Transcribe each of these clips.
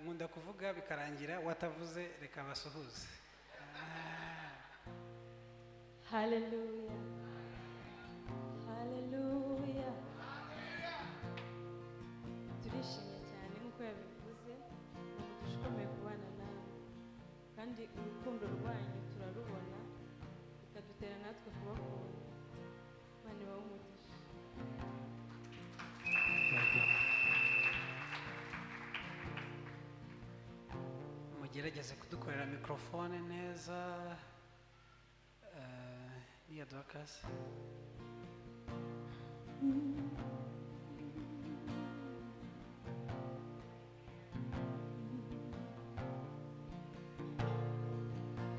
Nkunda kuvuga bikarangira watavuze. Reka basuhuze. Haleluya, haleluya! Turishimye cyane nk'uko yabivuze. Ni umugisha ukomeye kubana nawe, kandi urukundo rwanyu turarubona, bikadutera natwe kubakunda. Imana ibahe umugisha. Yego. Mugerageze kudukorera mikorofone neza. Niya Dorcas.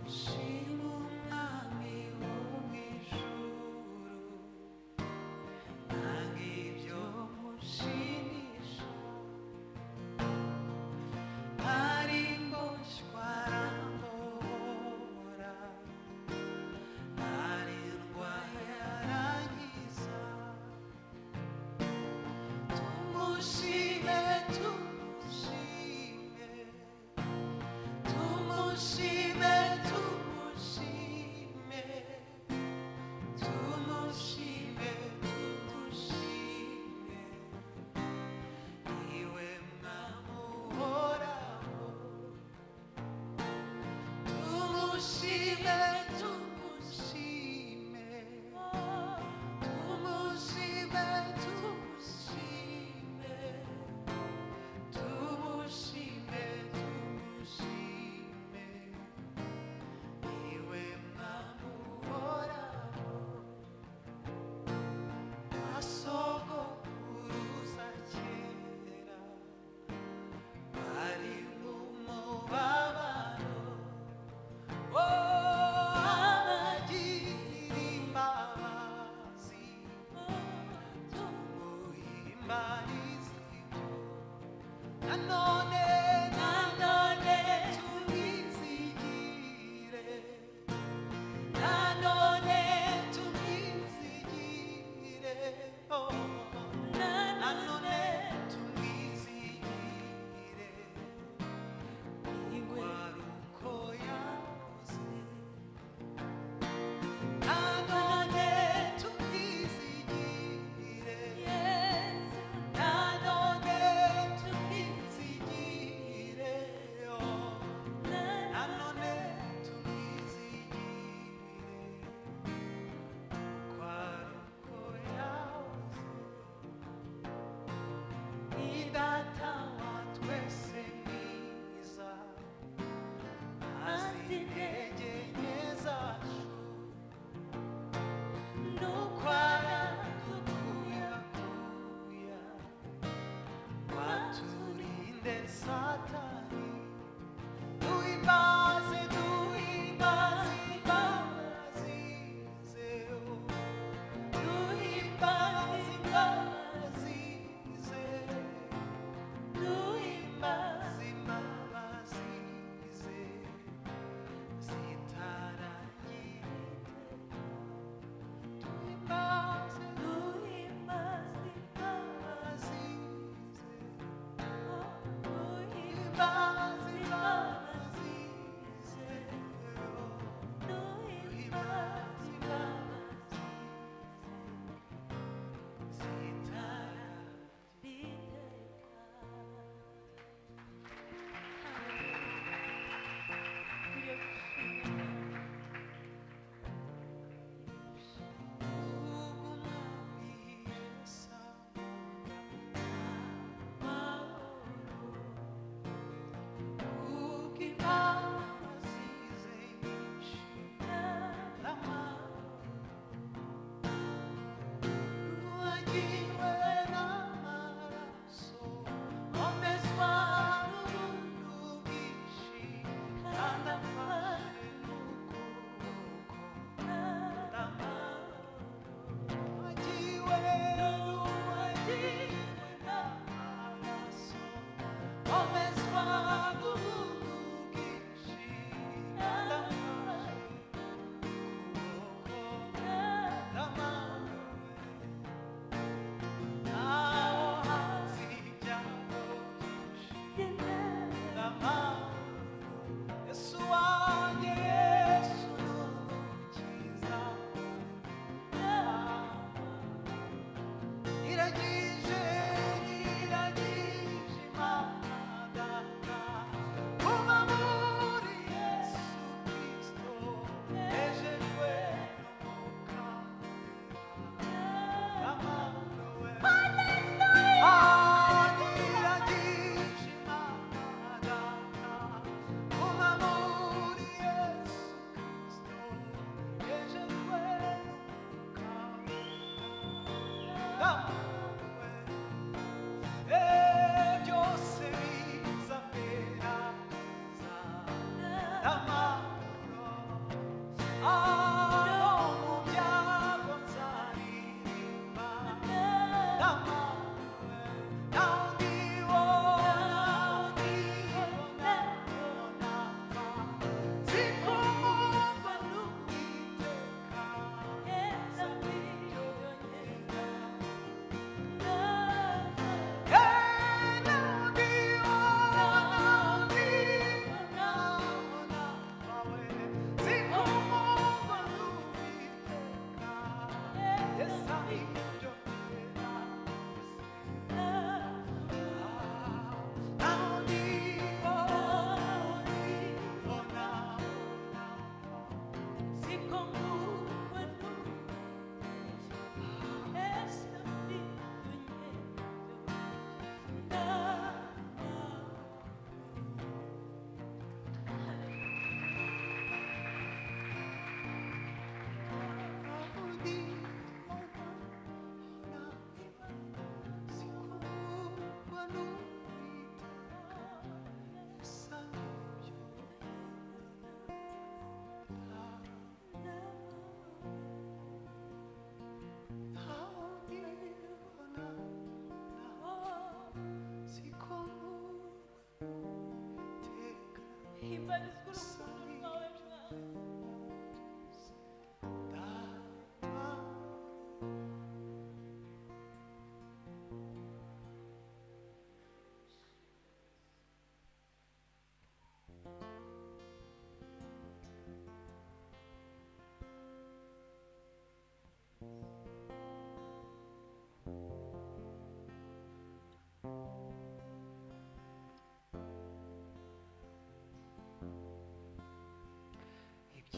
Shima Umwami wo mu ijuru, nanga ibyo mushimisha. Ari mboshywa arambohora, ari ndwaye arankiza. Tumushime, tumushime, tumushime, tumushime, tumushime, tumushime, niwe Mwami uhoraho. Tumushime, tumushime, tumushime, tumushime, tumushime, tumushime, niwe Mwami uhoraho. Asogokuruza kera bari mu mubabaro, oh, abagirira imbabazi, tumuhimbarize ibyo. Nanone, nanone tumwizigire, nanone tumwizigire, oh, nanone tumwizigire, kwari uko yahoze. Nanone tumwizigire, nanone tumwizigire, oh, nanone tumwizigire, kwari uko yahoze. Ni Data wa twese mwiza, azi intege nke zacu, nuko aradukuyakuya waturinde Satani. Duhimbaze, duhimbaze imbabazi ze, duhimbaze imbabazi ze, duhimbaze imbabazi ze zitaragira. Duhimbaze, duhimbaze imbabazi ze, duhimbaze. Nawe byose bizamera n'amahoro, no mu byago nzaririmba n'amahoro. Naho ndibona, ndibona, napfa, sikumva n'Uwiteka. Himbarizwa urukundo rwawe Mwami.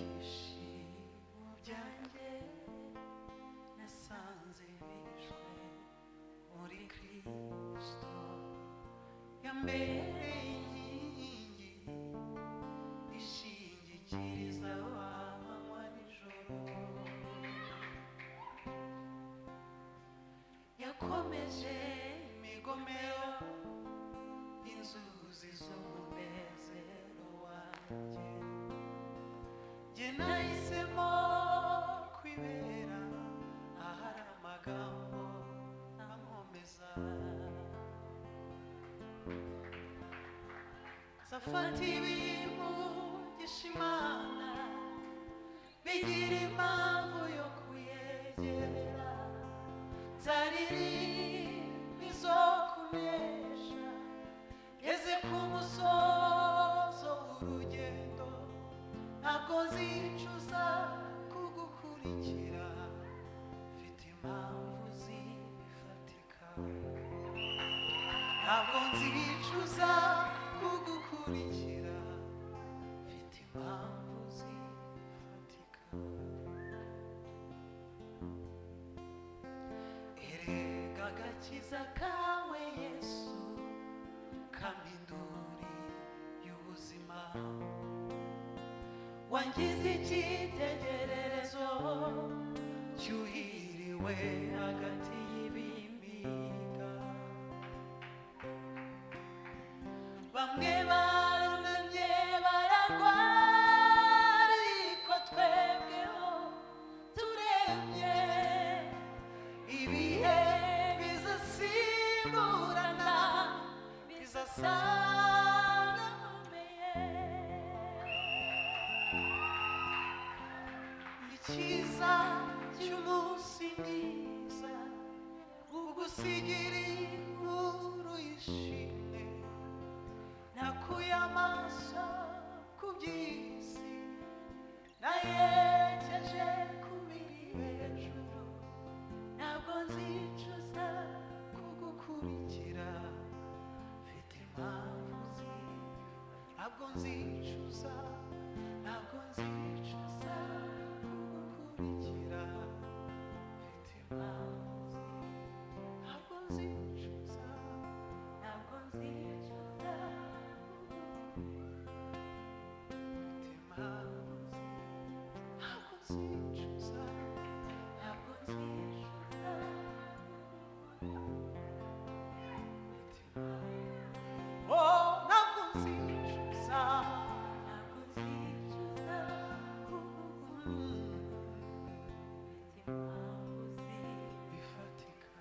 Ibyishimo byanjye nasanze bishwe muri Kristo, yambereye inkingi ishingikiriza amanywa nijoro. Yakomeje imigomero, inzuzi z'umunezero wanjye. Jye nahisemo kwibera ahari amagambo ankomeza. Nzafata ibimugisha Imana, bigira impamvu yo kuyegera. Nzaririmba izo kunesha, ngeze ku musozo w'urugendo. Ntabwo nzicuza kugukurikira, mfite impamvu zifatika. Ntabwo nzicuza kugukurikira, mfite impamvu zifatika. Erega agakiza kawe Yesu kaminduri y'ubuzima, wangize icyitegererezo cyuhiriwe hagati y'ibimiga. Bamwe barunamye baragwa, ariko twebweho turemye. Ibihe bizasimburana, bizasanga nkomeye. Icyiza cy'umunsi mwiza ugusigira inkuru y'ishimwe. Nakuye amaso ku by'isi, nayerekeje ku biri hejuru. Ntabwo nzicuza kugukurikira, mfite impamvu ntabwo nzicuza, ntabwo nzicuza kugukurikira, mfite impamvu ntabwo nzicuza, Ntabwo nzicuza. Mfite impamvu ntabwo nzicuza, Ntabwo nzicuza. nzicuza. Ntabwo nzicuza kugukunda, mfite impamvu Bifatika.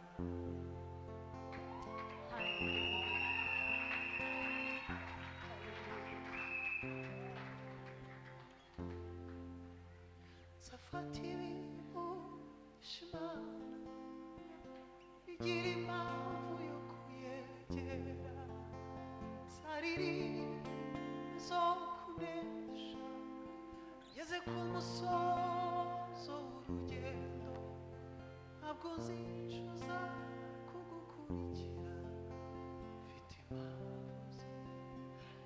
Nzafata ibihusha Imana, igira impamvu yo kuyegera, nzaririmba zo kunesha, ngeze ku musozo w'urugendo. Ntabwo nzicuza kugukurikira, mfite impamvu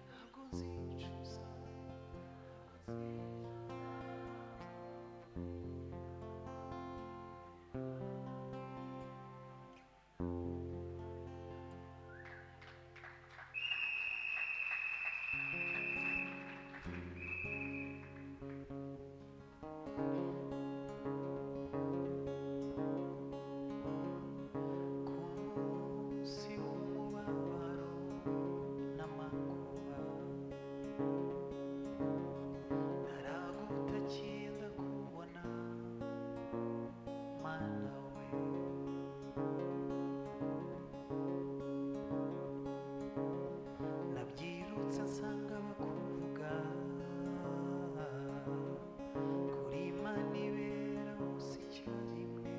ntabwo nzicuza. Ku munsi w'umubabaro n'amakuba, naragutakiye ndakubona, Mana we. Nabyirutse nsanga bakuvuga, kuri Imana ibera hose icyarimwe,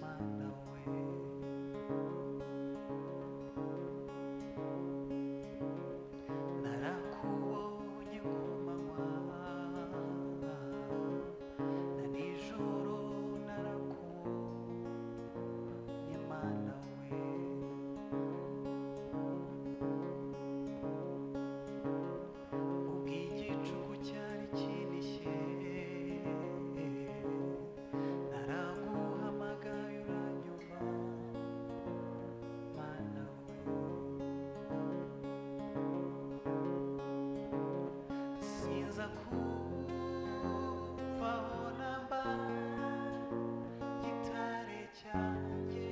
Mana we. Narakubonye ku manywa na nijoro, narakubonye, Mana we. Ubwo igicuku cyari kinishye, naraguhamagaye uranyumva, Mana we. Sinza kuvaho namba, gitare cyanjye,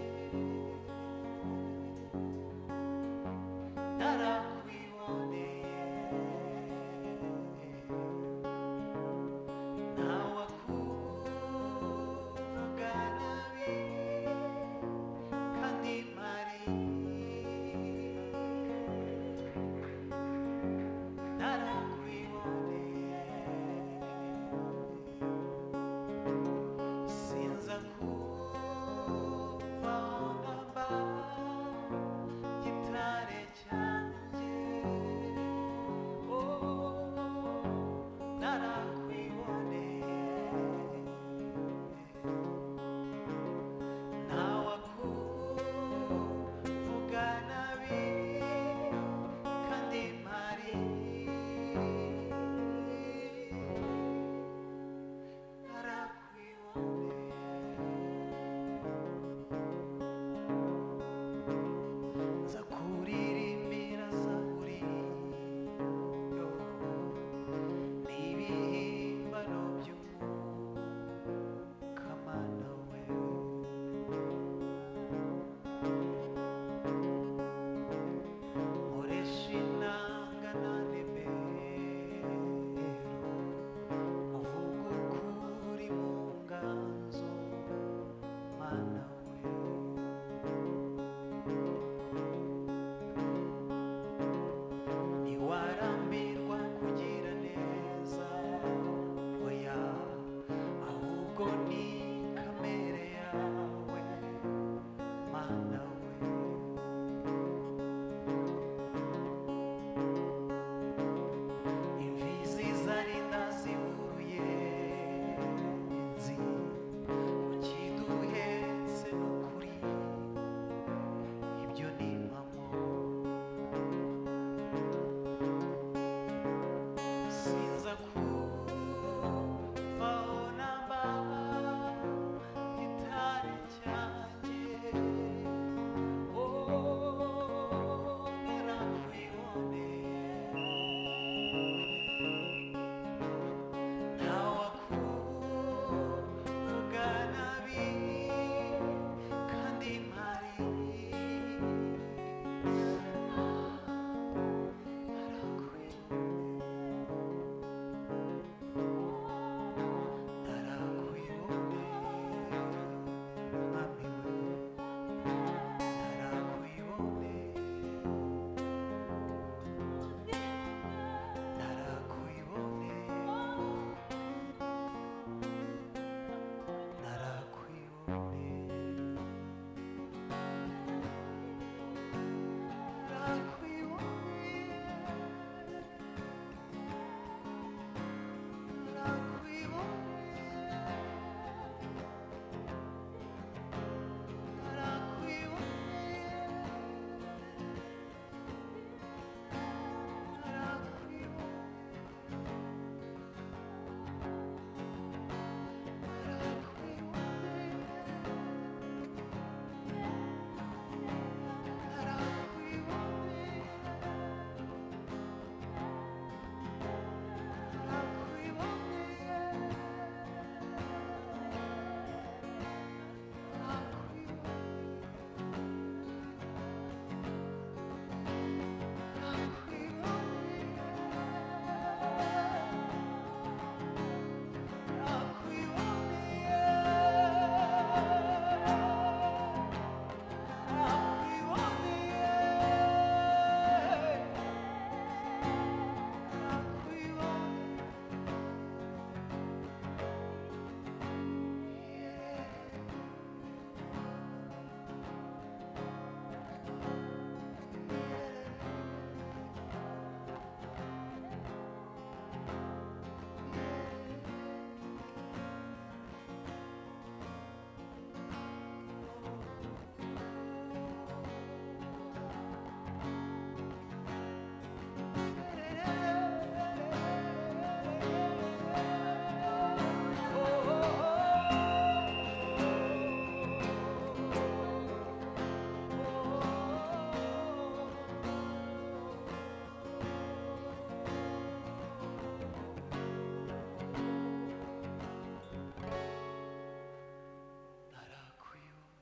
narakwiboneye. Ntawakuvuga nabi kandi mpari, narakwiboneye.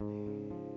None.